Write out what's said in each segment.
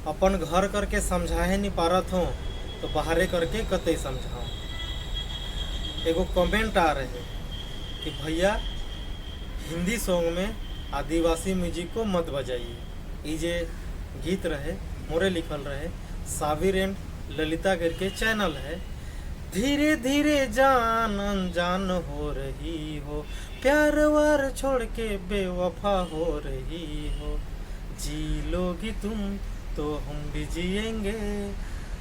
अपन घर करके समझाए नहीं पारत हो तो बाहरे करके कतई समझाओ। एगो कमेंट आ रहे कि भैया, हिंदी सॉन्ग में आदिवासी म्यूजिक को मत बजाइए। ई जे गीत रहे, मोरे लिखल रहे। साबिर एंड ललिता करके चैनल है। धीरे धीरे जान अनजान हो रही हो, प्यार वार छोड़ के बेवफा हो रही हो, जी लोगी तुम तो हम भी जिएंगे,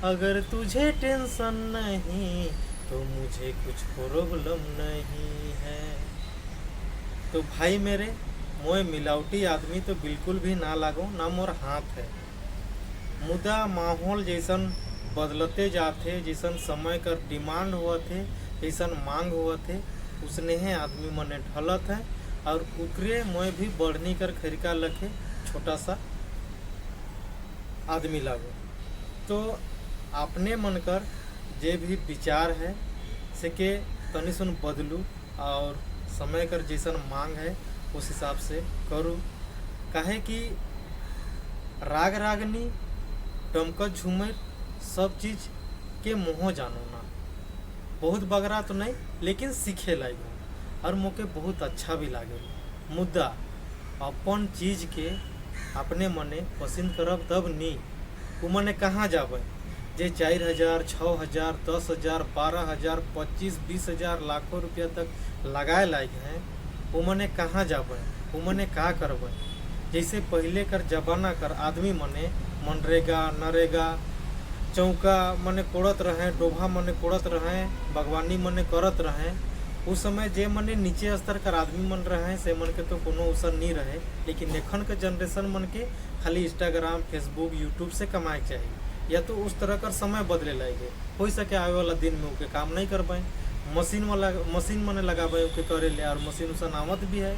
अगर तुझे टेंशन नहीं तो मुझे कुछ प्रॉब्लम नहीं है। तो भाई मेरे, मोय मिलावटी आदमी तो बिल्कुल भी ना लागो, ना मोर हाथ है। मुदा माहौल जैसन बदलते जाथे, जैसन समय कर डिमांड हुआ थे, जैसन मांग हुआ थे, उसने है आदमी मने ढलत है और उकरे मोय भी बढ़नी कर खरिका लखे छोटा सा आदमी लागो। तो अपने मन कर जे भी विचार है से के तनी सुन बदलू और समय कर जैसन मांग है, उस हिसाब से करूँ। काहे कि राग रागनी, डमकत झूमर, सब चीज़ के मोह जानो ना बहुत बगरा तो नहीं, लेकिन सीखे लायक हो और मोके बहुत अच्छा भी लागे। मुद्दा अपन चीज के अपने मने पसंद करब तब नी। उ मने कहाँ जाबे जे 4000, 6000, 10,000, 12,000, 25, 20,000, लाखों रुपया तक लगाए लायक हैं? वो मने कहाँ जाबे? वो मने का करबे? जैसे पहले कर जमाना कर आदमी मने मनरेगा, नरेगा, चौका मने कोड़त रहे, डोभा मने कोड़त रहे, बागवानी मने करत रहे। उस समय जे मने नीचे स्तर कर आदमी मन रहे, से मन के तो कोनो अवसर नहीं रहे। लेकिन एखन के जनरेशन मन के खाली इंस्टाग्राम, फेसबुक, यूट्यूब से कमाए के चाहिए या तो उस तरह कर समय बदले लागे। हो सके आवे वाला दिन में ओके काम नहीं कर पाए, मशीन वाला मशीन मने लगाबे ओके करे ले और मशीन उसन आवत भी है।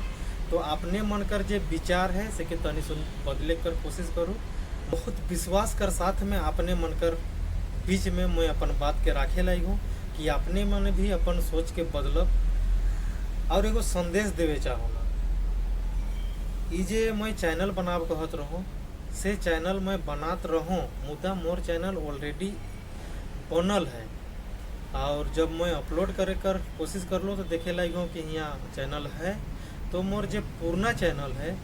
तो अपने मन कर जे विचार है, से के तनी सुन बदले कर कोशिश करूँ। बहुत विश्वास कर साथ में अपने मन कर बीच में मैं अपन बात के राखे लाई हूँ कि अपने मन भी अपन सोच के बदलब। और एगो संदेश देवे चाहो ना, ई जे मैं चैनल बनाब कहत रहूँ, से चैनल मैं बनात रहूँ, मुदा मोर चैनल ऑलरेडी बनल है और जब मैं अपलोड करे कर कोशिश कर लो तो देखे लाइक हो कि यहाँ चैनल है। तो मोर जे पुरना चैनल है,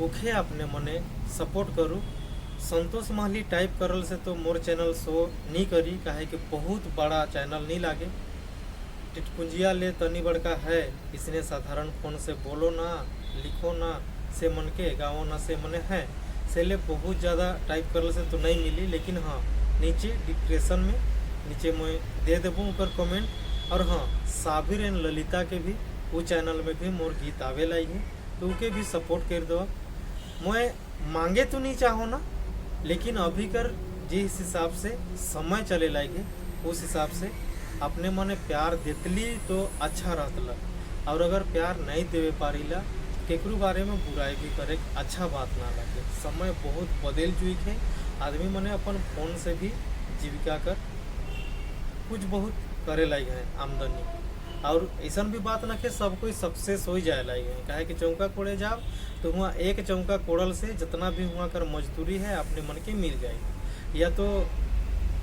ओखे अपने मने सपोर्ट करूँ। संतोष महली टाइप करल से तो मोर चैनल शो नहीं करी, काहे कि बहुत बड़ा चैनल नहीं लागे। टिटपुंजिया ले तनी बड़का है। इसने साधारण फोन से बोलो ना, लिखो ना, से मन के गाओ ना, से मने है से ले बहुत ज़्यादा टाइप करल से तो नहीं मिली। लेकिन हाँ, नीचे डिस्क्रिप्शन में नीचे मैं दे देबूँ ओकर कमेंट। और हाँ, साबिर एंड ललिता के भी वो चैनल में भी मोर गीत आवे लाई है, तो उके भी सपोर्ट कर दो। मैं मांगे तो नहीं चाहो ना, लेकिन अभी कर जिस हिसाब से समय चले लागे, उस हिसाब से अपने मने प्यार देतली तो अच्छा रहतला। और अगर प्यार नहीं देवे पारीला, केकरो बारे में बुराई भी करे अच्छा बात ना लगे। समय बहुत बदल चुकी है। आदमी मने अपन फोन से भी जीविका कर कुछ बहुत करे लायक है आमदनी। और ऐसा भी बात न कि सब कोई सक्सेस हो जाए लायक है। काहे कि चौका कोड़े जाओ तो वहाँ एक चौका कोड़ल से जितना भी वहाँ कर मजदूरी है, अपने मन के मिल जाएगी, या तो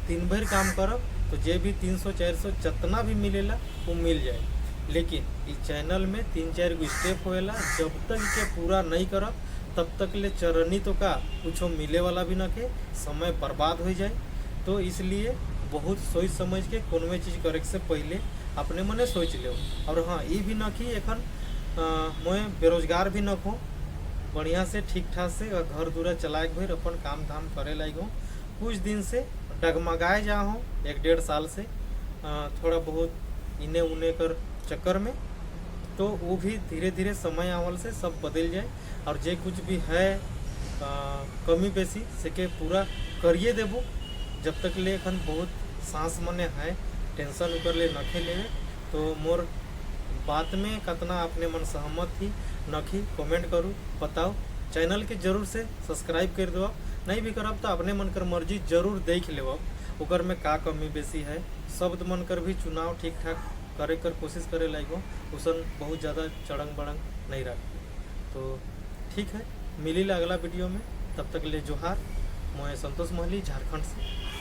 दिन भर काम करब तो जे भी 300, 400 जितना भी मिलेला, वो मिल जाए। लेकिन इस चैनल में तीन चार गो स्टेप होएला। जब तक के पूरा नहीं करब, तब तक ले चरनी तो का कुछ मिले वाला भी न के, समय बर्बाद हो जाए। तो इसलिए बहुत सोच समझ के कोनो चीज़ करे से पहले अपने मने सोच लो। और हाँ, ये भी न कि एखन मैं बेरोजगार भी न हो। बढ़िया से, ठीक ठाक से घर दुरा चलाए भर अपन काम धाम करे लायक हूँ। कुछ दिन से डगमगाए जा हूँ, 1-1.5 साल से थोड़ा बहुत इने उने कर चक्कर में। तो वो भी धीरे धीरे समय आवल से सब बदल जाए और जे कुछ भी है कमी बेसी, से के पूरा करिए देबो। जब तक ले एखन बहुत सांस मने है, टेंशन उकर ले नखे लेवे। तो मोर बात में कतना अपने मन सहमत थी नखी, कमेंट करूँ, बताओ। चैनल के जरूर से सब्सक्राइब कर दो। नहीं भी करब तो अपने मन कर मर्जी, जरूर देख लेब ओकर में का कमी बेसी है। शब्द मन कर भी चुनाव ठीक ठाक करे कर कोशिश करे लायक हो, उसन बहुत ज़्यादा चढ़ंग बढ़ंग नहीं रख। तो ठीक है, मिली ला अगला वीडियो में, तब तक ले जोहार। मैं संतोष महली, झारखंड से।